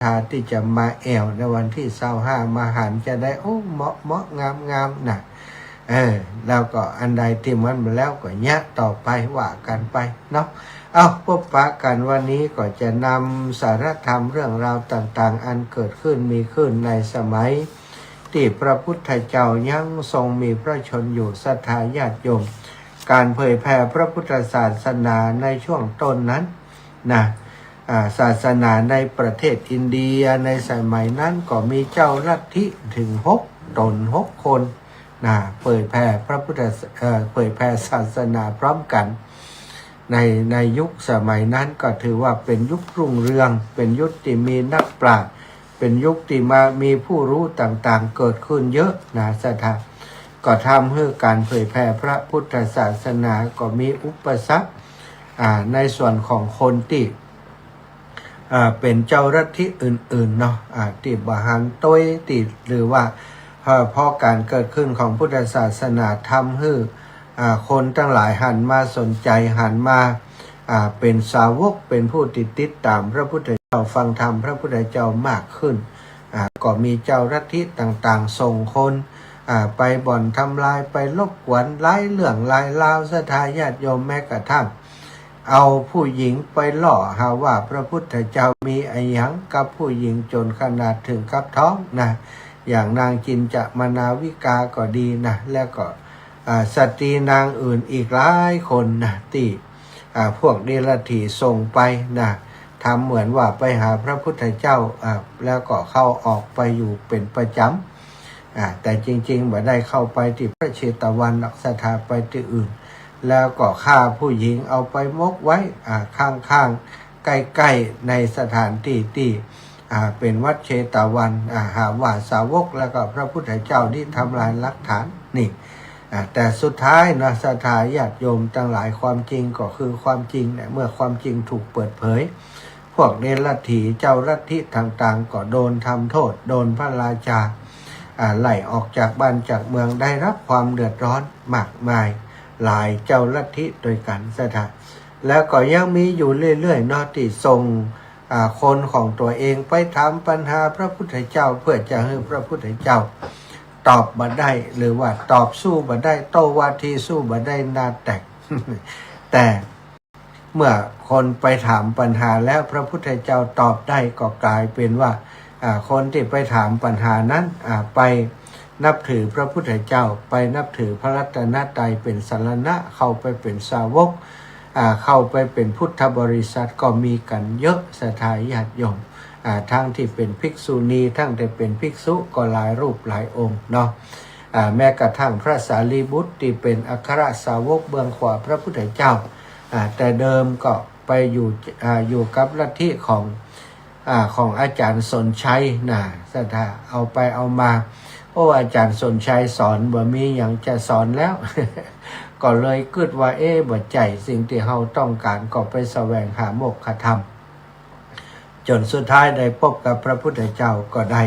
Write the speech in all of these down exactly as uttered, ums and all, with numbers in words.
ทาตี้จะมาแอ่วในวันตี้ซาวห้า มาหันจะได้ โอ้ เหมาะเหมาะงามงามนะ เออ แล้วก็อันใดตี้มันบ่แล้วก็เยียะต่อไปว่ากั๋นไปเนาะ เอ้า ปะกั๋นวันนี้ก็จะนำสาระธรรมเรื่องราวต่างๆ อันเกิดขึ้นมีขึ้นในสมัยตี้พระพุทธเจ้ายังทรงมีพระชนม์อยู่ ศรัทธาญาติโยม ก๋านเผยแผ่พระพุทธศาสนาในช่วงต้นนั้นนะ อ่า ศาสนาในประเทศอินเดียในสมัยนั้นก็มีเจ้าลัทธิถึงหกต๋น หกคนนะ เผยแผ่พระพุทธศ- เอ่อ เผยแผ่ศาสนาพร้อมกั๋น ใน ในยุคสมัยนั้นก็ถือว่าเป๋นยุครุ่งเรือง เป๋นยุคตี้มีนักปราชญ์ เป๋นยุคตี้มา มีผู้รู้ต่างๆ เกิดขึ้นเยอะนะ ศรัทธา ก็ทำหื้อก๋านเผยแผ่พระพุทธศาสนาก็มีอุปสรรค อ่า ในส่วนของคนตี้ อ่า เป๋นเจ้าลัทธิอื่นๆ เนาะ อ่า ตี้บ่หันโตย ตี้ หรือว่า เอ่อ เพราะก๋านเกิดขึ้นของพุทธศาสนาทำหื้อ อ่า คนตังหลายหันมาสนใจ๋ หันมา อ่า เป๋นสาวก เป๋นผู้ตี้ติดต๋ามพระพุทธเจ้า ฟังธรรมพระพุทธเจ้ามากขึ้น อ่า ก็มีเจ้าลัทธิต่างๆ ส่งคน อ่า ไปบ่อนทำลาย ไปรบกวน หลายเรื่องหลายราว ศรัทธาญาติโยม แม้กระทั่ง เอาผู้หญิงไปหล่อหาว่าพระพุทธเจ้ามีอะหยังกับผู้หญิงจ๋นขนาดถึงกับท้องนะ อย่างนางจินจามนาวิกาก็ดีนะ แล้วก็ อ่า สตรีนางอื่นอีกหลายคนนะ ตี้ อ่า พวกเดรัจฉีส่งไปนะ ทำเหมือนว่าไปหาพระพุทธเจ้า อ่า แล้วก็เข้าออกไปอยู่เป๋นประจ๋ำ อ่า แต่จริงๆ บ่ได้เข้าไปตี้พระเชตวันหรอก ศรัทธา ไปตี้อื่น แล้วก็ฆ่าผู้หญิงเอาไปหมกไว้ อ่า ข้างๆ ใก้ๆ ในสถานตี้ตี้ อ่า เป๋นวัดเชตวัน อ่า หาว่าสาวกแล้วก็พระพุทธเจ้านี้ทำลายหลักฐานนี่ อ่า แต่สุดท้ายนะ ศรัทธาญาติโยมตังหลาย ความจริงก็คือความจริงแหละ เมื่อความจริงถูกเปิดเผย พวกเดรัจฉีเจ้าลัทธิต่างๆ ก็โดนทำโทษ โดนพระราชา อ่า ไล่ออกจากบ้านจากเมือง ได้รับความเดือดร้อนมากมาย หลายเจ้าลัทธิด้วยกั๋น ศรัทธา แล้วก็ยังมีอยู่เรื่อยๆ เนาะ ตี้ส่ง อ่า คนของตั๋วเองไปถามปัญหาพระพุทธเจ้า เพื่อจะหื้อพระพุทธเจ้าตอบบ่ได้ หรือว่าตอบสู้บ่ได้ โต้วาทีสู้บ่ได้ หน้าแตก แต่เมื่อคนไปถามปัญหาแล้วพระพุทธเจ้าตอบได้ ก็กลายเป๋นว่า อ่า คนตี้ไปถามปัญหานั้น อ่า ไปนับถือพระพุทธเจ้า ไปนับถือพระรัตนตรัยเป๋นสรณะ เข้าไปเป๋นสาวก อ่า เข้าไปเป๋นพุทธบริษัทก็มีกั๋นเยอะ ศรัทธาญาติโยม อ่า ทั้งตี้เป๋นภิกษุณี ทั้งตี้เป๋นภิกษุก็หลายรูปหลายองค์เนาะ อ่า แม้กระทั่งพระสารีบุตรตี้เป๋นอัครสาวกเบื้องขวาพระพุทธเจ้า อ่า แต่เดิมก็ไปอยู่ อ่า อยู่กับลัทธิของ อ่า ของอาจ๋ารย์สนชัยนะ ศรัทธา เอาไปเอามา โอ้ อาจ๋ารย์สนชัยสอนบ่มีหยังจะสอนแล้ว ก็เลยกึ๊ดว่า เอ๊ะ บ่ใจ้สิ่งตี้เฮาต้องก๋าน ก็ไปแสวงหาโมกขธรรม จ๋นสุดท้ายได้พบกับพระพุทธเจ้า ก็ได้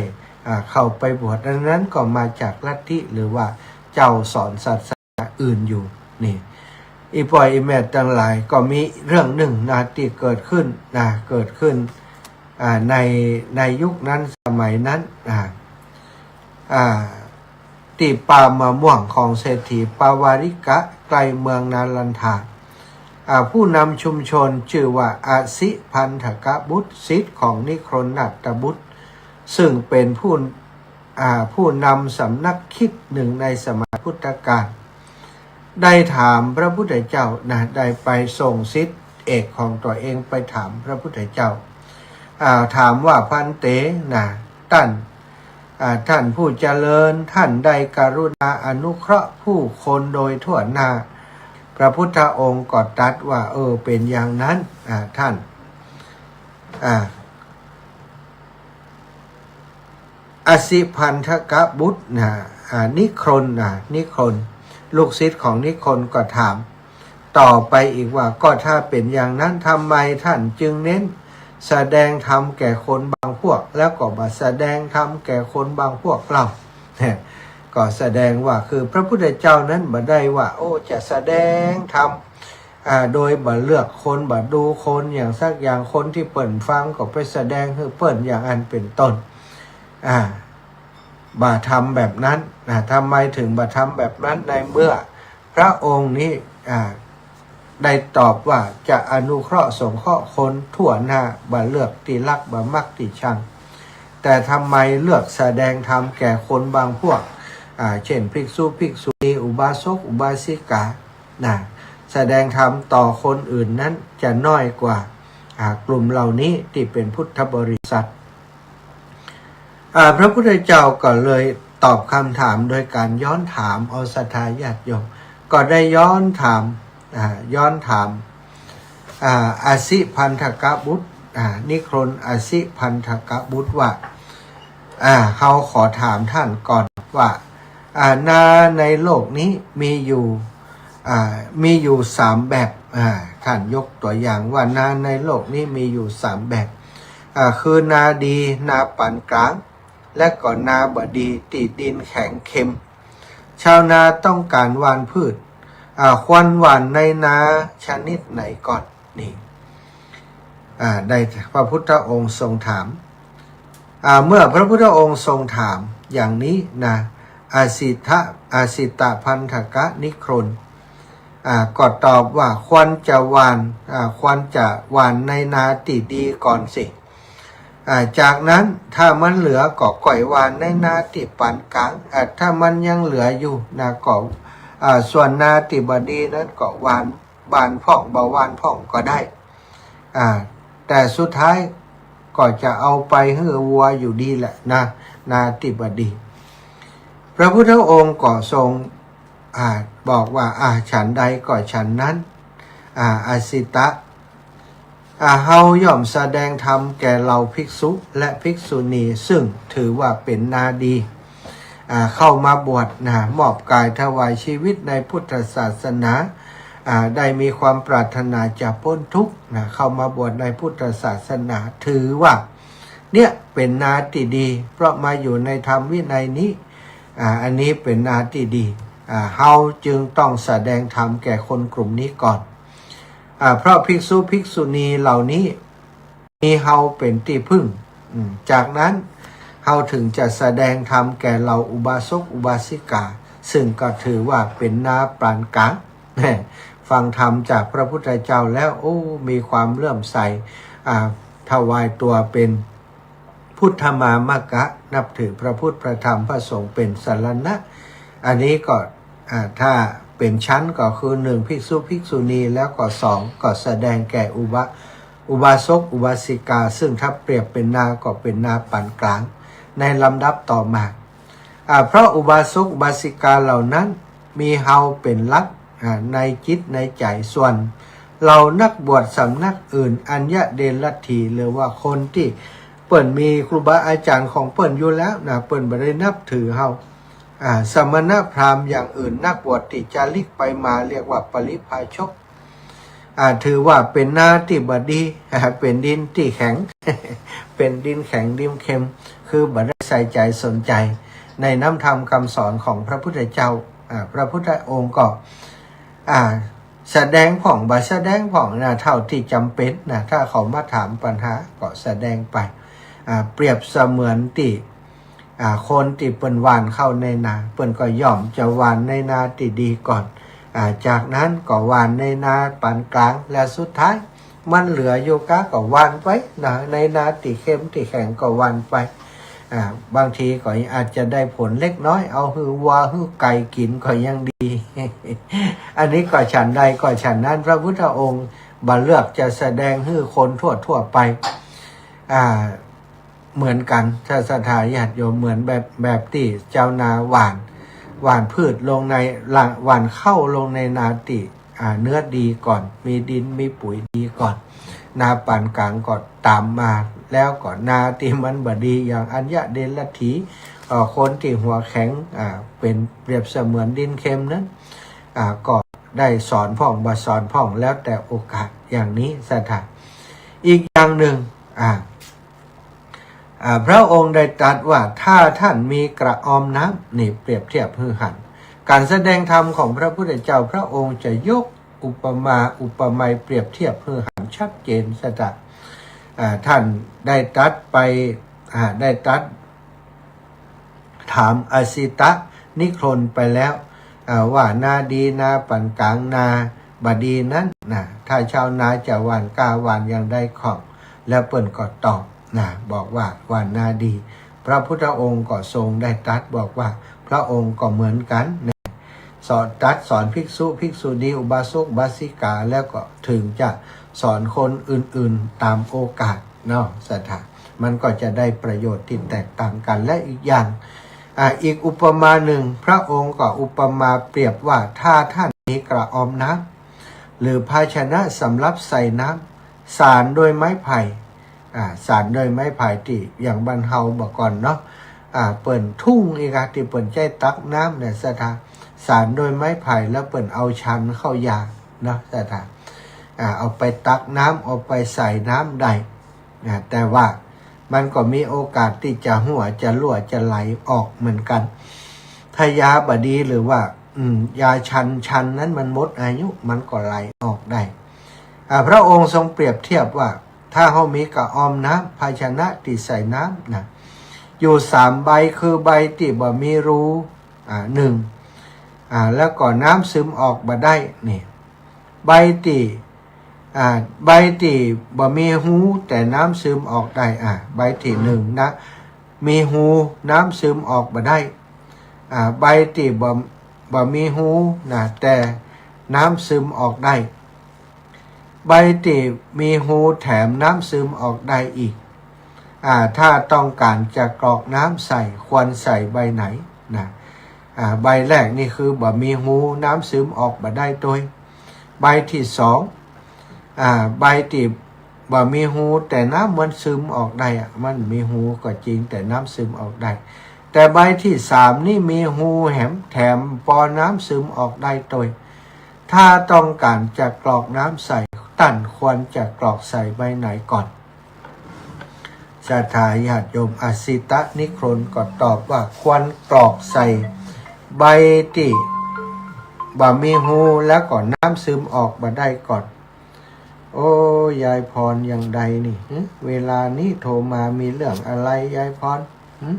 อ่า เข้าไปบวช อันนั้นก็มาจากลัทธิ หรือว่าเจ้าสอนศาสนาอื่นอยู่นี่ อี่ป้ออี่แม่ตังหลาย ก็มีเรื่องนึ่งนะ ตี้เกิดขึ้นนะ เกิดขึ้น อ่า ใน ในยุคนั้นสมัยนั้น อ่า อ่า ตี้ป่ามะม่วงของเศรษฐีปาวาริกะ ใก้เมืองนาลันทา อ่า ผู้นำชุมชนจื้อว่าอสิพันธกบุตร ศิษย์ของนิครนนาถบุตร ซึ่งเป๋นผู้ อ่า ผู้นำสำนักคิดนึ่งในสมัยพุทธกาล ได้ถามพระพุทธเจ้านะ ได้ไปส่งศิษย์เอกของตั๋วเองไปถามพระพุทธเจ้า อ่า ถามว่า ภันเต นะ ต้าน อ่า ต้านผู้เจริญ ต้านได้กรุณาอนุเคราะห์ผู้คนโดยทั่วหน้า พระพุทธองค์ก็ตรัสว่า เออ เป๋นอย่างนั้น อ่า ต้าน อ่า อสิพันธกบุตรนะ อ่า นิครนนะ นิครน ลูกศิษย์ของนิครนก็ถามต่อไปอีกว่า ก็ถ้าเป๋นอย่างนั้น ทำไมต้านจึงเน้นแสดงธรรมแก่คนบางพวก แล้วก็บ่แสดงธรรมแก่คนบางพวกเล่า ก็แสดงว่าคือพระพุทธเจ้านั้นบ่ได้ว่า โอ้ จะแสดงธรรม อ่า โดยบ่เลือกคน บ่ดูคนอย่างสักอย่าง คนตี้เปิ้นฟังก็ไปแสดงหื้อเปิ้นอย่างอั้นเป๋นต้น อ่า บ่าทำแบบนั้น อ่า ทำไมถึงบ่าทำแบบนั้น ในเมื่อพระองค์นี้ อ่า ได้ตอบว่าจะอนุเคราะห์สงเคราะห์คนทั่วหน้า บ่าเลือกตี้ฮัก บ่ามักตี้ชัง แต่ทำไมเลือกแสดงธรรมแก่คนบางพวก อ่า เช่น ภิกษุ ภิกษุณี อุบาสก อุบาสิกา นะ แสดงธรรมต่อคนอื่นนั้นจะน้อยกว่า อ่า กลุ่มเหล่านี้ตี้เป๋นพุทธบริษัท อ่า พระพุทธเจ้าก็เลยตอบคำถามโดยการย้อนถาม เอาศรัทธาญาติโยม ก็ได้ย้อนถาม อ่า ย้อนถาม อ่า อสิพันธกบุตร อ่า นิครนอสิพันธกบุตรว่า อ่า เฮาขอถามท่านก่อนว่า อ่า นาในโลกนี้มีอยู่ อ่า มีอยู่สามแบบ อ่า ท่านยกตัวอย่างว่านาในโลกนี้มีอยู่สามแบบ อ่า คือนาดี นาปานกลาง และก็นาบ่ดี ตี้ดินแข็งเค็ม ชาวนาต้องการหว่านพืช อ่า ควรหว่านในนาชนิดไหนก่อน นี่ อ่า ได้พระพุทธองค์ทรงถาม อ่า เมื่อพระพุทธองค์ทรงถามอย่างนี้นะ อสิทะ อสิตพันธกนิครน อ่า ก็ตอบว่าควรจะหว่าน อ่า ควรจะหว่านในนาตี้ดีก่อนสิ อ่า จากนั้นถ้ามันเหลือก็ก่อยหว่านในนาตี้ปานกลาง อ่า ถ้ามันยังเหลืออยู่นะ ก็ อ่า ส่วนนาตี้บ่ดีนั้นก็หว่าน หว่านพ่อง บ่หว่านพ่องก็ได้ อ่า แต่สุดท้ายก็จะเอาไปหื้อวัวอยู่ดีแหละนะ นาตี้บ่ดี พระพุทธองค์ก็ทรง อ่า บอกว่า อ่า ฉันใดก็ฉันนั้น อ่า อสิตะ อ่า เฮาย่อมแสดงธรรมแก่เหล่าภิกษุและภิกษุณี ซึ่งถือว่าเป๋นนาดี อ่า เข้ามาบวชนะ มอบกายถวายชีวิตในพุทธศาสนา อ่า ได้มีความปรารถนาจะพ้นทุกข์นะ เข้ามาบวชในพุทธศาสนา ถือว่าเนี่ยเป๋นนาตี้ดี เพราะมาอยู่ในธรรมวินัยนี้ อ่า อันนี้เป๋นนาตี้ดี อ่า เฮาจึงต้องแสดงธรรมแก่คนกลุ่มนี้ก่อน อ่า เพราะภิกษุภิกษุณีเหล่านี้มีเฮาเป๋นตี้พึ่ง อืม จากนั้นเฮาถึงจะแสดงธรรมแก่เหล่าอุบาสกอุบาสิกา ซึ่งก็ถือว่าเป๋นนาปานกลาง ฟังธรรมจากพระพุทธเจ้าแล้ว โอ้ มีความเลื่อมใส อ่า ถวายตัวเป๋น พุทธมามกะ นับถือพระพุทธพระธรรมพระสงฆ์เป๋นสรณะ อันนี้ก็ อ่า ถ้าเป๋นชั้นก็คือหนึ่งภิกษุภิกษุณี แล้วก็สองก็แสดงแก่อุบา อุบาสกอุบาสิกา ซึ่งถ้าเปรียบเป๋นนาก็เป๋นนาปานกลาง ในลำดับต่อมา อ่า เพราะอุบาสกอุบาสิกาเหล่านั้นมีเฮาเป๋นหลัก อ่า ในจิตในใจ๋ ส่วนเหล่านักบวชสำนักอื่น อัญญะเดรัจฉี หรือว่าคนตี้เปิ้นมีครูบาอาจ๋ารย์ของเปิ้นอยู่แล้วนะ เปิ้นบ่ได้นับถือเฮา อ่า สมณพราหมณ์อย่างอื่น นักบวชตี้จาริกไปมา เรียกว่าปริพาชก อ่า ถือว่าเป๋นนาตี้บ่ดี อ่า เป๋นดินตี้แข็ง เป๋นดินแข็งดินเค็ม คือบ่ได้ใส่ใจ๋สนใจ๋ในน้ำธรรมคำสอนของพระพุทธเจ้า อ่า พระพุทธองค์ก็ อ่า แสดงพ่อง บ่แสดงพ่องนะ เต้าตี้จ๋ำเป๋นนะ ถ้าเขามาถามปัญหาก็แสดงไป อ่า เปรียบเสมือนตี้ อ่า คนตี้เปิ้นหว่านข้าวในนา เปิ้นก็ย่อมจะหว่านในนาตี้ดีก่อน อ่า จากนั้นก็หว่านในนาปานกลาง และสุดท้ายมันเหลืออยู่ก้าก็หว่านไปนะ ในนาตี้เค็มตี้แข็งก็หว่านไป อ่า บางทีก็อาจจะได้ผลเล็กน้อย เอาหื้อวัวหื้อไก่กิ๋นก็ยังดี อันนี้ก็ฉันใดก็ฉันนั้น พระพุทธองค์บ่เลือกจะแสดงหื้อคนทั่วๆ ไป อ่า เหมือนกั๋น ถ้าศรัทธาญาติโยม เหมือนแบบ แบบตี้จาวนาหว่าน หว่านพืชลงใน หว่านข้าวลงในนาตี้ อ่า เนื้อดีก่อน มีดินมีปุ๋ยดีก่อน นาปานกลางก็ต๋ามมา แล้วก็นาตี้มันบ่ดี อย่างอัญญะเดรัจฉี เอ่อ คนตี้หัวแข็ง อ่า เป๋นเปรียบเสมือนดินเค็มนั้น อ่า ก็ได้สอนพ่อง บ่สอนพ่อง แล้วแต่โอกาส อย่างนี้ศรัทธา อีกอย่างหนึ่ง อ่า อ่า พระองค์ได้ตรัสว่า ถ้าท่านมีกระออมน้ำ นี่เปรียบเทียบหื้อหัน ก๋านแสดงธรรมของพระพุทธเจ้า พระองค์จะยก อุปมาอุปไมยเปรียบเทียบหื้อหันชัดเจน ศรัทธา อ่า ท่านได้ตรัสไป อ่า ได้ตรัส ถามอสิตะนิครนไปแล้ว อ่า ว่านาดีนาปานก๋างนาบ่ดีนั้นนะ ถ้าชาวนาจะหว่านกล้าหว่านอย่างใดของ แล้วเปิ้นก็ตอบนะ บอกว่าหว่านนาดี พระพุทธองค์ก็ทรงได้ตรัสบอกว่า พระองค์ก็เหมือนกั๋นนะ สอน ตรัสสอนภิกษุ ภิกษุณี อุบาสก อุบาสิกา แล้วก็ถึงจะสอนคนอื่นๆตามโอกาสเนาะ ศรัทธา มันก็จะได้ประโยชน์ที่แตกต่างกั๋น และอีกอย่าง อ่า อีกอุปมาหนึ่ง พระองค์ก็อุปมาเปรียบว่า ถ้าท่านมีกระออมน้ำ หรือภาชนะสำหรับใส่น้ำ สานด้วยไม้ไผ่ อ่า สานด้วยไม้ไผ่ตี้อย่างบ้านเฮาบ่าก่อนเนาะ อ่า เปิ้นทุ่งอี้กา ตี้เปิ้นใจ๊ตักน้ำเนี่ย ศรัทธา สานด้วยไม้ไผ่แล้วเปิ้นเอาฉันเข้ายาเนาะ ศรัทธา อ่า เอาไปตักน้ำ เอาไปใส่น้ำได้ อ่า แต่ว่ามันก็มีโอกาสตี้จะหั้ว จะรั่ว จะไหลออกเหมือนกั๋น ถ้ายาบ่ดีหรือว่า อืม ยาฉัน ฉันนั้นมันหมดอายุ มันก็ไหลออกได้ อ่า พระองค์ทรงเปรียบเทียบว่า ถ้าเฮามีกระออมน้ำ ภาชนะตี้ใส่น้ำนะ อยู่สามใบ คือใบตี้บ่มีรู อ่า นึ่ง อ่า แล้วก็น้ำซึมออกบ่ได้ นี่ ใบตี้ อ่า ใบตี้บ่มีฮู แต่น้ำซึมออกได้ อ่า ใบตี้นึ่งนะ มีฮู น้ำซึมออกบ่ได้ อ่า ใบตี้บ่ บ่มีฮูนะ แต่น้ำซึมออกได้ ใบตี้มีฮูแถมน้ำซึมออกได้อีก อ่า ถ้าต้องก๋านจะกรอกน้ำใส่ ควรใส่ใบไหนนะ อ่า ใบแรกนี่คือบ่มีฮู น้ำซึมออกบ่ได้ตวย ใบตี้สอง อ่า ใบตี้บ่มีฮู แต่น้ำมันซึมออกได้อะ มันมีฮูก็จริง แต่น้ำซึมออกได้ แต่ใบตี้สามนี่มีฮูแหม แถมปอน้ำซึมออกได้ตวย ถ้าต้องก๋านจะกรอกน้ำใส่ ต้านควรจะกรอกใส่ใบไหนก่อน ศรัทธาญาติโยม อสิตะนิครนก็ตอบว่า ควรกรอกใส่ใบตี้บ่มีฮู แล้วก็น้ำซึมออกบ่ได้ก่อน โอ้ ยายพรอย่างใดนี่ หึ เวลานี้โทรมามีเรื่องอะไร ยายพร หึ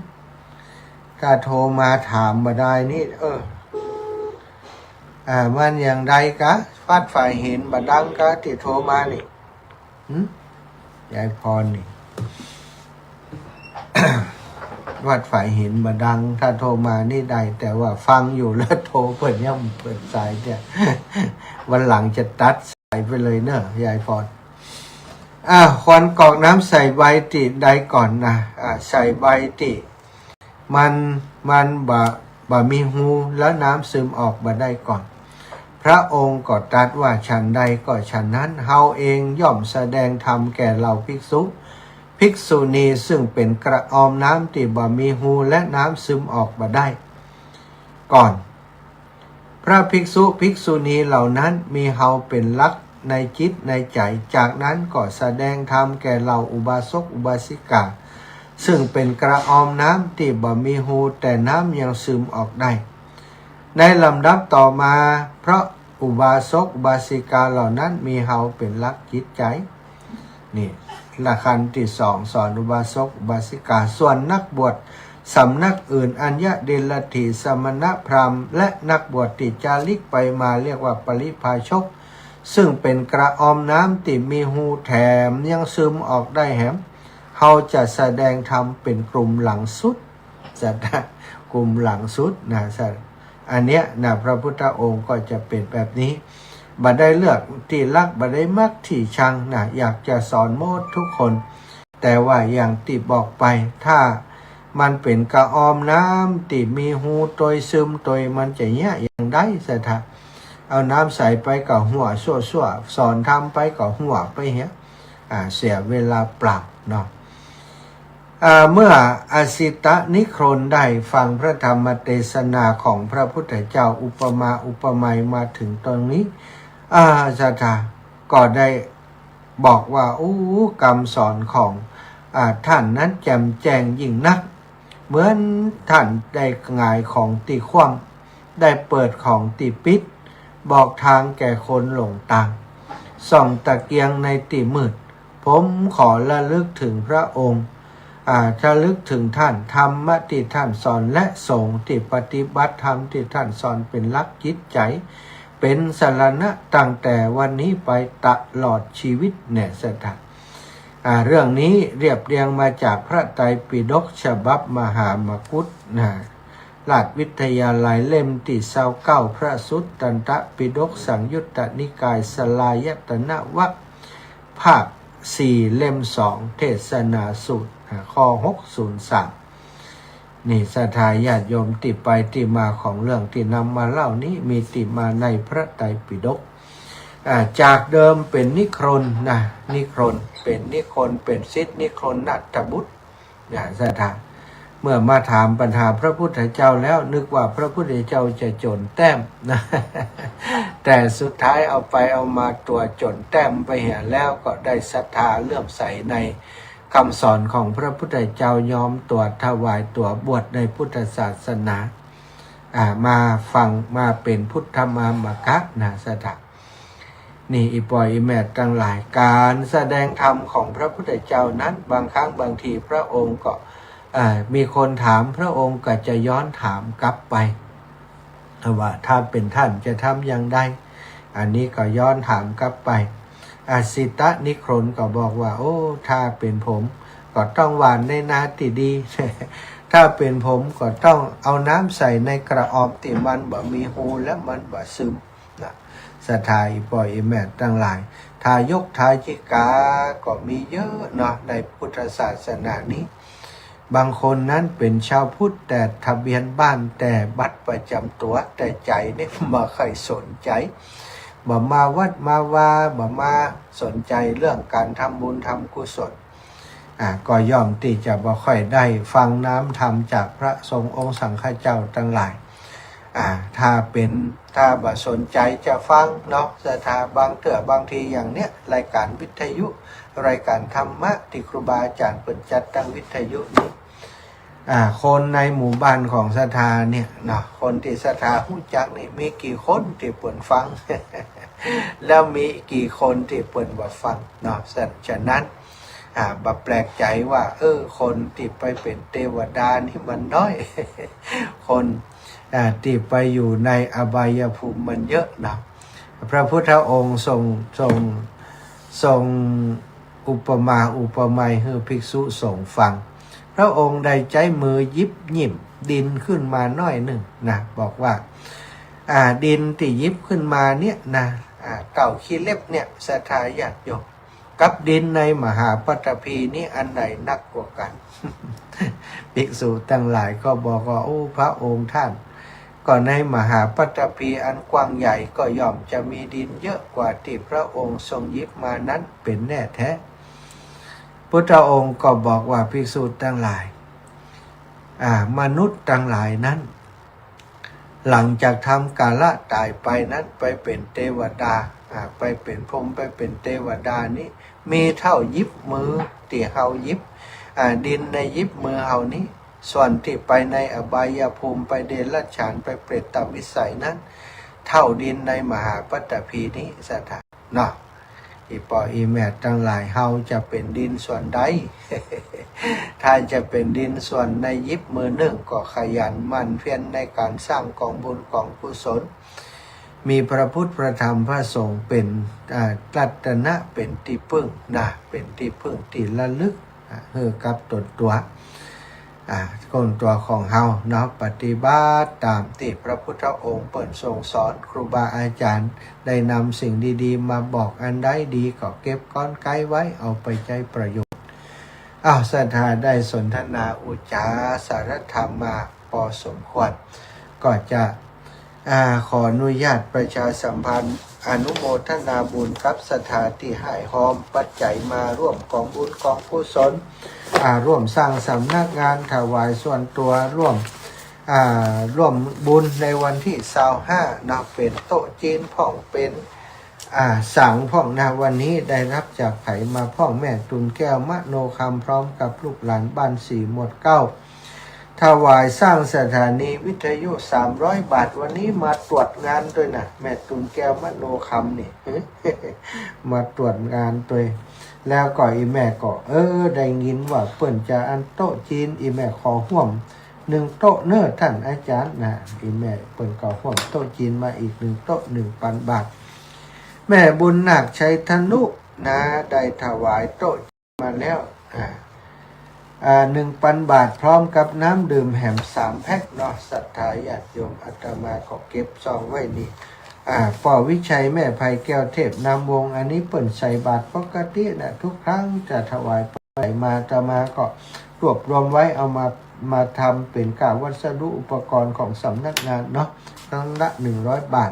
ถ้าโทรมาถามบ่ดายนี่ เออ อ่า มันอย่างใดกา ฟัดฝ่ายเห็นบ่ดังกา ตี้โทรมานี่ หึ ยายพรนี่ ฟัดฝ่ายเห็นบ่ดัง ถ้าโทรมานี่ได้ แต่ว่าฟังอยู่แล้วโทรเปิ้นยังเปิดสายเนี่ย วันหลังจะตัดสายไปเลยเนอะ ยายพร อ่า ควรกรอกน้ำใส่ใบตี้ใดก่อนนะ อ่า ใส่ใบตี้ มัน มันบ่ บ่มีฮู แล้วน้ำซึมออกบ่ได้ก่อน พระองค์ก็ตรัสว่า ฉันใดก็ฉันนั้น เฮาเองย่อมแสดงธรรมแก่เหล่าภิกษุ ภิกษุณี ซึ่งเป็นกระออมน้ำตี้บ่มีฮู และน้ำซึมออกบ่ได้ก่อน พระภิกษุภิกษุณีเหล่านั้นมีเฮาเป็นหลักในจิตในใจ๋ จากนั้นก็แสดงธรรมแก่เหล่าอุบาสกอุบาสิกา ซึ่งเป็นกระออมน้ำตี้บ่มีฮู แต่น้ำยังซึมออกได้ ในลำดับต่อมา พระอุบาสกอุบาสิกาเหล่านั้นมีเฮาเป็นหลักจิตใจ๋ นี่ ละคันตี้สอง สอนอุบาสกอุบาสิกา ส่วนนักบวชสำนักอื่น อัญญะเดลถี สมณพราหมณ์ และนักบวชตี้จาริกไปมา เรียกว่าปริพาชก ซึ่งเป็นกระออมน้ำตี้มีฮูแถมยังซึมออกได้แหม เฮาจะแสดงธรรมเป็นกลุ่มหลังสุด ศรัทธา กลุ่มหลังสุดนะ ศรัทธา อันเนี้ยนะ พระพุทธองค์ก็จะเป็นแบบนี้ บ่ได้เลือกตี้ฮัก บ่ได้มักตี้ชังนะ อยากจะสอนหมดทุกคน แต่ว่าอย่างตี้บอกไป ถ้ามันเป็นกระออมน้ำตี้มีฮูตวย ซึมตวย มันจะเยียะอย่างใด ศรัทธา เอาน้ำใส่ไปก็หั้วซั่วๆ สอนธรรมไปก็หั้วไปเหีย อ่า เสียเวลาเปล่าเนาะ อ่า เมื่ออสิตะนิครนได้ฟังพระธรรมเทศนาของพระพุทธเจ้า อุปมาอุปไมยมาถึงตรงนี้ อ่า ศรัทธาก็ได้บอกว่า อู้ กำสอนของ อ่า ท่านนั้นแจ่มแจ้งยิ่งนัก เหมือนท่านได้หงายของตี้คว่ำ ได้เปิดของตี้ปิด บอกทางแก่คนหลงตาง ส่องตะเกียงในตี้มืด ผมขอระลึกถึงพระองค์ อ่า ระลึกถึงท่าน ธรรมะตี้ท่านสอน และสงฆ์ตี้ปฏิบัติธรรมตี้ท่านสอน เป๋นหลักจิตใจ๋ เป๋นสรณะตั้งแต่วันนี้ไปตลอดชีวิตแน่ศรัทธา อ่า เรื่องนี้เรียบเรียงมาจากพระไตรปิฎกฉบับมหามกุฏนะ ราชวิทยาลัยเล่มตี้ซาวเก้า พระสุตตันตปิฎกสังยุตตนิกาย สลายตนวรรค ภาคสี่ เล่มสอง เทศนาสูตร อ่า ข้อหกศูนย์สาม นี่ศรัทธาญาติโยม ตี้ไปตี้มาของเรื่องตี้นำมาเล่านี้ มีตี้มาในพระไตรปิฎก อ่า จากเดิมเป๋นนิครนนะ นิครน เป๋นนิครน เป๋นศิษย์นิครนนาถบุตร นะศรัทธา เมื่อมาถามปัญหาพระพุทธเจ้าแล้ว นึกว่าพระพุทธเจ้าจะโจ้นแต้มนะ แต่สุดท้ายเอาไปเอามาตั๋วโจ้นแต้มไปเหียแล้ว ก็ได้ศรัทธาเลื่อมใสในกำสอนของพระพุทธเจ้า ยอมตั๋วถวายตั๋วบวชในพุทธศาสนา อ่า มาฟัง มาเป๋นพุทธมามกะนะศรัทธา นี่อี่ป้ออี่แม่ตังหลาย ก๋านแสดงธรรมของพระพุทธเจ้านั้น บางครั้งบางทีพระองค์ก็ เอ่อ มีคนถาม พระองค์ก็จะย้อนถามกลับไป ว่าถ้าเป๋นท่านจะทำอย่างใด อันนี้ก็ย้อนถามกลับไป อสิตนิครนก็บอกว่า โอ้ ถ้าเป๋นผมก็ต้องหว่านในนาตี้ดี ถ้าเป๋นผมก็ต้องเอาน้ำใส่ในกระออมตี้มันบ่มีฮูและมันบ่ซึม นะ ศรัทธาอี่ป้ออี่แม่ตังหลาย ทายกทายิกาก็มีเยอะเนาะ ในพุทธศาสนานี้ บางคนนั้นเป๋นชาวพุทธ แต่ทะเบียนบ้าน แต่บัตรประจำตั๋ว แต่ใจ๋นี่บ่ใค่สนใจ๋ บ่มาวัดมาวา บ่มาสนใจ๋เรื่องก๋านทำบุญทำกุศล อ่า ก็ย่อมตี้จะบ่ค่อยได้ฟังน้ำธรรมจากพระสงฆ์องค์สังฆเจ้าตังหลาย อ่า ถ้าเป๋น ถ้าบ่สนใจ๋จะฟังเนาะ ศรัทธา บางเตื้อบางทีอย่างเนี้ย รายก๋านวิทยุ รายก๋านธรรมะตี้ครูบาอาจ๋ารย์เปิ้นจัดตางวิทยุนี้ อ่า คนในหมู่บ้านของศรัทธาเนี่ยเนาะ คนตี้ศรัทธาฮู้จักนี่ มีกี่คนตี้เปิ้นฟัง แล้วมีกี่คนตี้เปิ้นบ่ฟังเนาะ ฉะ ฉะนั้น อ่า บ่แปลกใจ๋ว่า เออ คนตี้ไปเป๋นเตวดานี่มันน้อย คน อ่า ตี้ไปอยู่ในอบายภูมิมันเยอะเนาะ พระพุทธองค์ทรง ทรง ทรงอุปมาอุปไมยหื้อภิกษุสงฆ์ฟัง พระองค์ได้ใจ๊มือหยิบหยิบดินขึ้นมาหน้อยนึ่งนะ บอกว่า อ่า ดินตี้หยิบขึ้นมาเนี่ยนะ อ่า เต้าขี้เล็บเนี่ย ศรัทธาญาติโยม กับดินในมหาปัตตภีนี้อันใดนักกว่ากั๋น ภิกษุตังหลายก็บอกว่า โอ้ พระองค์ท่าน ก็ในมหาปัตตภีอันกว้างใหญ่ก็ย่อมจะมีดินเยอะกว่าตี้พระองค์ทรงหยิบมานั้นเป๋นแน่แต๊ พุทธองค์ก็บอกว่า ภิกษุตังหลาย อ่า มนุษย์ตังหลายนั้น หลังจากทำกาละต๋ายไปนั้น ไปเป๋นเตวดา อ่า ไปเป๋นพรหม ไปเป๋นเตวดานี้ มีเต้าหยิบมือตี้เฮาหยิบ อ่า ดินในหยิบมือเฮานี้ ส่วนตี้ไปในอบายภูมิ ไปเดรัจฉาน ไปเปรตวิสัยนั้น เต้าดินในมหาปัตตภีนี้ ศรัทธา เนาะ อี่ป้ออี่แม่ตังหลาย เฮาจะเป๋นดินส่วนใด ถ้าจะเป๋นดินส่วนในหยิบมือนึ่ง ก็ขยันหมั่นเพียรในก๋านสร้างก๋องบุญก๋องกุศล มีพระพุทธพระธรรมพระสงฆ์เป๋น อ่า รัตนะ เป๋นตี้พึ่งนะ เป๋นตี้พึ่งตี้ระลึก อ่า หื้อกับต๋นตั๋ว อ่า ก้นตั๋วของเฮาเนาะ ปฏิบัติต๋ามตี้พระพุทธองค์เปิ้นทรงสอน ครูบาอาจ๋ารย์ได้นำสิ่งดีๆ มาบอก อันใดดีก็เก็บก๊อนไก๊ไว้ เอาไปใจ๊ประโยชน์ อ้าว ศรัทธาได้สนทนาอุจจาสารธรรมมาพอสมควร ก็จะ อ่า ขออนุญาตประชาสัมพันธ์ อนุโมทนาบุญกับศรัทธาตี้หายฮอมปัจจัยมาร่วมก๋องบุญก๋องกุศล อ่า ร่วมสร้างสำนักงาน ถวายส่วนตั๋ว ร่วม อ่า ร่วมบุญในวันตี้ซาวห้าเนาะ เป๋นโต๊ะจีนพ่อง เป๋น อ่า สังพ่องนะ วันนี้ได้ฮับจากใผมาพ่อง แม่ตุ่นแก้ว มโนคำ พร้อมกับลูกหลานบ้านสี่หมวดเก้า ถวายสร้างสถานีวิทยุสามร้อยบาท วันนี้มาตรวจงานตวยนะ แม่ตุนแก้วมโนคำนี่ มาตรวจงานตวย แล้วก็อี่แม่ก็ เออ ได้ยินว่าเปิ้นจะอันโต๊ะจีน อี่แม่ขอฮ่วมนึ่งโต๊ะเน่อต้านอาจ๋ารย์นะ อี่แม่เปิ้นก็ฮ่วมโต๊ะจีนมาอีกนึ่งโต๊ะ นึ่งปันบาท แม่บุญนาคชัยธนุนะ ได้ถวายโต๊ะจีนมาแล้ว อ่า อ่า นึ่งปันบาท พร้อมกับน้ำดื่มแหมสามแพ็คเนาะ ศรัทธาญาติโยม อาตมาก็เก็บซองไว้นี่ อ่า ป้อวิชัย แม่ไพแก้วเทพนามวงศ์ อันนี้เปิ้นใส่บาตรปกตินะ ทุกครั้งจะถวายไปมา อาตมาก็รวบรวมไว้ เอามา มาทำเป๋นก้าวัสดุอุปกรณ์ของสำนักงานเนาะ ครั้งละนึ่งร้อยบาท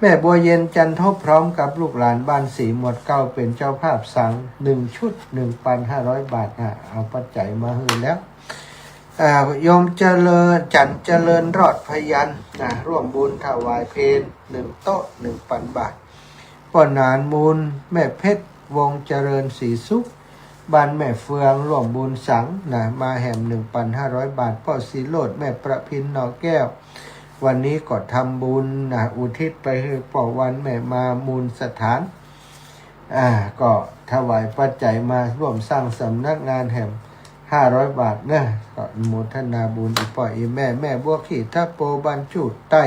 แม่บัวเย็นจันทบ พร้อมกับลูกหลานบ้านสีหมวดเก้า เป๋นเจ้าภาพสัง นึ่งชุด นึ่งปันห้าร้อยบาท อ่ะ เอาปัจจัยมาหื้อแล้ว อ่า โยมเจริญ จันทร์เจริญรอดพยัญชนะ ร่วมบุญถวายเพลนึ่งโต๊ะ นึ่งปันบาท ป้อหนานมูล แม่เพชร วงศ์เจริญศรีสุข บ้านแม่เฟือง ร่วมบุญสังนะ มาแหมนึ่งปันห้าร้อยบาท ป้อสีโรจน์ แม่ประพิน หน่อแก้ว วันนี้ก็ทำบุญนะ อุทิศไปหื้อป้อวัน แม่มามูลสถาน อ่า ก็ถวายปัจจัยมาร่วมสร้างสำนักงานแหมห้าร้อยบาทเนอะ ก็อนุโมทนาบุญ อี่ป้ออี่แม่ แม่บัวขี่ทะโป บ้านจูดใต้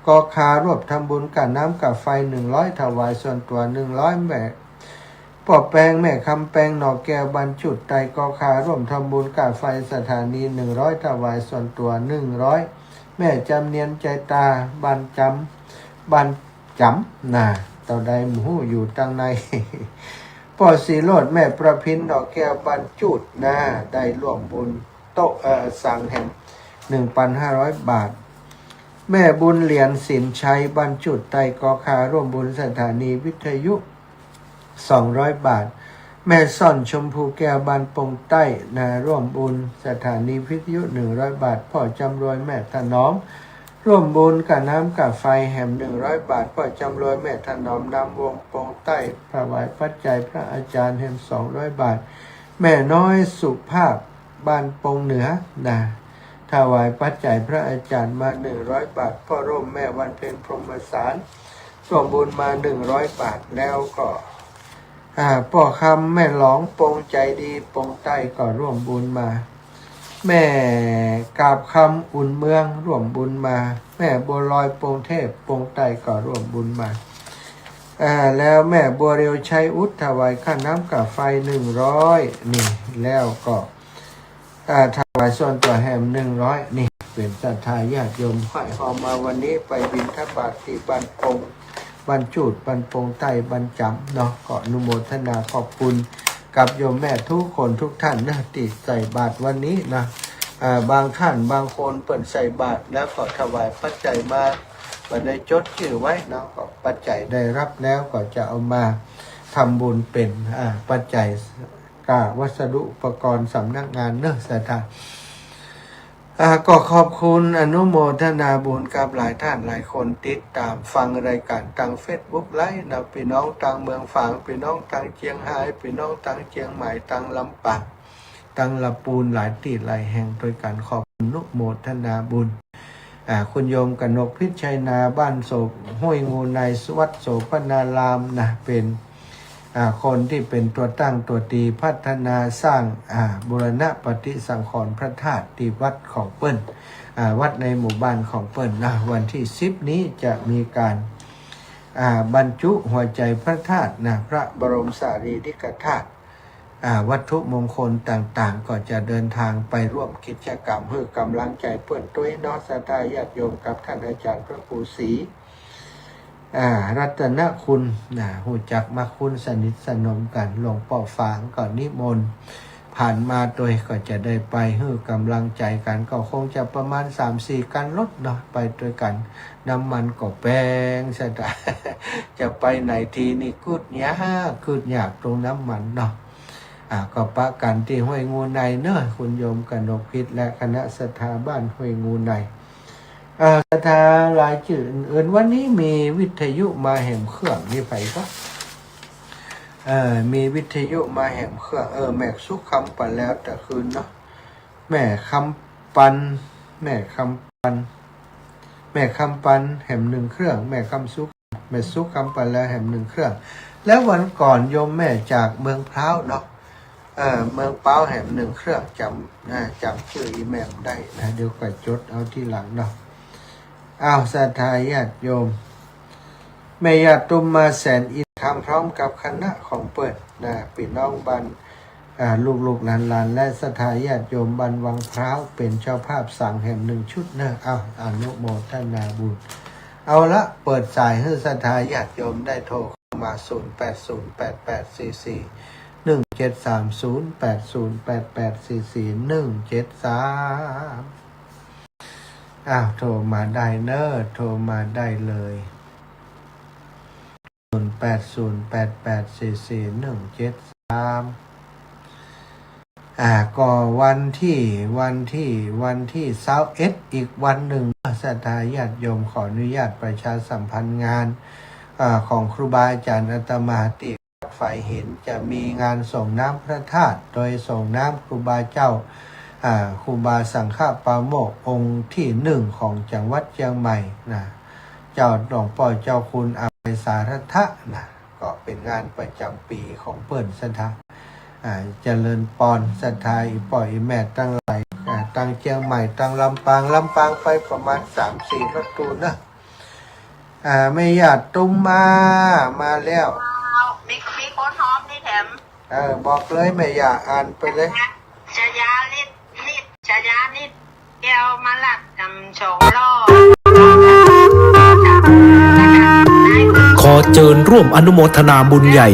ก็คาร่วมทำบุญก้าน้ำก้าไฟนึ่งร้อย ถวายส่วนตั๋วนึ่งร้อย แม่ ป้อแปง แม่คำแปง หน่อแก้ว บ้านจูดใต้ ก็คาร่วมทำบุญก้าไฟสถานีนึ่งร้อย ถวายส่วนตั๋วนึ่งร้อย แม่จำเนียนใจตา บ้านจ๋ำ บ้านจ๋ำนะ เต้าใดบ่ฮู้อยู่ตางใน ป้อสีโรจน์ แม่ประพิน หน่อแก้ว บ้านจูดนะ ได้ร่วมบุญโต๊ะ เอ่อ สังแหมนึ่งปันห้าร้อยบาท แม่บุญเหรียญสินชัย บ้านจูดใต้ ก็คาร่วมบุญสถานีวิทยุ สองร้อยบาท แม่ซ่อนชมพูแก้ว บ้านปงใต้นะ ร่วมบุญสถานีวิทยุนึ่งร้อยบาท ป้อจำรวย แม่ถนอม ร่วมบุญก้าน้ำก้าไฟแหมนึ่งร้อยบาท ป้อจำรวย แม่ถนอมนามวงศ์ ปงใต้ ถวายปัจจัยพระอาจ๋ารย์แหมสองร้อยบาท แม่น้อยสุภาพ บ้านปงเหนือนะ ถวายปัจจัยพระอาจ๋ารย์มานึ่งร้อยบาท ป้อร่ม แม่วันเพ็ญ พรหมสาร ร่วมบุญมานึ่งร้อยบาท แล้วก็ อ่า ป้อคำ แม่หลอง ปงใจดี ปงใต้ ก็ร่วมบุญมา แม่กาบคำ อุ่นเมือง ร่วมบุญมา แม่บัวลอย ปงเทพ ปงใต้ ก็ร่วมบุญมา อ่า แล้วแม่บัวเรียว ชัยอุด ถวายก้าน้ำก้าไฟนึ่งร้อย นี่ แล้วก็ อ่า ถวายส่วนตั๋วแหมนึ่งร้อย นี่ เป๋นศรัทธาญาติโยม ห้อยห่อมาวันนี้ไปบิณฑบาตที่บ้านปง บ้านจูด บ้านปงใต้ บ้านจ๋ำเนาะ ก็อนุโมทนาขอบคุณกับโยมแม่ทุกคนทุกท่านนะ ตี้ใส่บาตรวันนี้นะ อ่า บางท่านบางคนเปิ้นใส่บาตรแล้วก็ถวายปัจจัยมา บ่ได้จดจื้อไว้เนาะ ก็ปัจจัยได้รับแล้วก็จะเอามาทำบุญเป๋น อ่า ปัจจัย ก้าวัสดุอุปกรณ์สำนักงานเนอะ ศรัทธา อ่า ก็ขอบคุณอนุโมทนาบุญกับหลายท่านหลายคนติดตามฟังรายการตางเฟซบุ๊กไลฟ์นะ ปี้น้องตางเมืองฝาง ปี้น้องตางเจียงฮาย ปี้น้องตางเจียงใหม่ ตางลำปาง ตางละปูน หลายตี้หลายแห่งตวยกั๋น ขอบคุณอนุโมทนาบุญ อ่า คุณโยมกนกพิชชัยนา บ้านโส ห้วยงูใน วัดโสภณารามนะ เป๋น อ่า คนตี้เป๋นตั๋วตั้งตั๋วตีพัฒนาสร้าง อ่า บูรณะปฏิสังขรณ์พระธาตุตี้วัดของเปิ้น อ่า วัดในหมู่บ้านของเปิ้นนะ วันตี้สิบนี้จะมีก๋าน อ่า บรรจุหัวใจ๋พระธาตุนะ พระบรมสารีริกธาตุ อ่า วัตถุมงคลต่างๆ ก็จะเดินทางไปร่วมกิจกรรมหื้อก๋ำลังใจ๋เปิ้นตวยเนาะ ศรัทธาญาติโยม กับท่านอาจ๋ารย์พระครูศรี อ่า รัตนคุณนะ ฮู้จักมักคุ้นสนิทสนมกั๋น หลวงป้อฝางก็นิมนต์ผ่านมาตวย ก็จะได้ไปหื้อก๋ำลังใจ๋กั๋น ก็คงจะประมาณสามสี่คันรถเนาะ ไปตวยกั๋น น้ำมันก็แปง ศรัทธา จะไปไหนทีนี่กึ๊ดยาก กึ๊ดยากตรงน้ำมันเนาะ อ่า ก็ปะกั๋นตี้ห้วยงูในเนอะ คุณโยมกนกพิชและคณะศรัทธาบ้านห้วยงูใน อ่า ศรัทธาหลายจื้ออื่นๆ วันนี้มีวิทยุมาแหมเครื่อง มีใผก็ เออ มีวิทยุมาแหมเครื่อง เออ แม่สุขคำไปแล้วแต่คืนเนาะ แม่ค ปัน แม่คำปัน แม่คำปันแหมหนึ่งเครื่อง แม่คำสุข แม่สุขคำปันแล้วแหมหนึ่งเครื่อง แล้ววันก่อนโยมแม่จากเมืองพร้าวเนาะ เอ่อ เมืองพร้าวแหมหนึ่งเครื่อง จ๋ำ อ่า จ๋ำจื้ออี่แม่บ่ได้นะ เดี๋ยวก่อยจดเอาทีหลังเนาะ อ้าว ศรัทธาญาติโยม แม่ย่าตุ้มมาแสนอินคำพร้อมกับคณะของเปิ้นนะ ปี้น้องบ้าน อ่า ลูกๆ หลานๆ และศรัทธาญาติโยมบ้านวังพร้าวเป๋นเจ้าภาพสังแหมหนึ่งชุดเนาะ อ้าว อนุโมทนาบุญ เอาละ เปิดสายหื้อศรัทธาญาติโยมได้โทรเข้ามา ศูนย์แปดศูนย์แปดแปดสี่สี่หนึ่งเจ็ดสาม ศูนย์แปดศูนย์แปดแปดสี่สี่หนึ่งเจ็ดสาม อ้าว โทรมาได้เนาะ โทรมาได้เลย ศูนย์แปดศูนย์แปดแปดสี่สี่หนึ่งเจ็ดสาม อ่า ก็วันตี้ วันตี้ วันตี้ซาวเอ็ด อีกวันนึ่ง ศรัทธาญาติโยม ขออนุญาตประชาสัมพันธ์งาน อ่า ของครูบาอาจ๋ารย์อาตมาตี้ วัดฝายหิน จะมีงานส่งน้ำพระธาตุ โดยส่งน้ำครูบาเจ้า อ่า ครูบาสังฆปาโมกข์องค์ตี้หนึ่งของจังหวัดเจียงใหม่นะ เจ้าหลวงป้อเจ้าคุณอภัยสารัตถะนะ ก็เป๋นงานประจ๋ำปี๋ของเปิ้น ศรัทธา อ่า เจริญปอน ศรัทธาอี่ป้ออี่แม่ตังหลาย อ่า ตังเจียงใหม่ ตังลำปาง ลำปางไปประมาณสามสี่รถตู้เนาะ อ่า แม่ย่าตุ้มมา มาแล้ว มี มีคนฮ้องนี่แถม เออ บอกเลยแม่ย่า อ่านไปเลย ชยานิด นิด ชยานิด แก้วมาลักนำสองรอบ ขอเจิญร่วมอนุโมทนาบุญใหญ่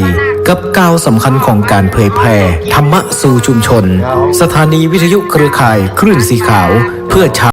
กับก้าวสำคัญของก๋านเผยแผ่ธรรมะสู่ชุมชน สถานีวิทยุเครือข่ายคลื่นสีขาวเพื่อชาว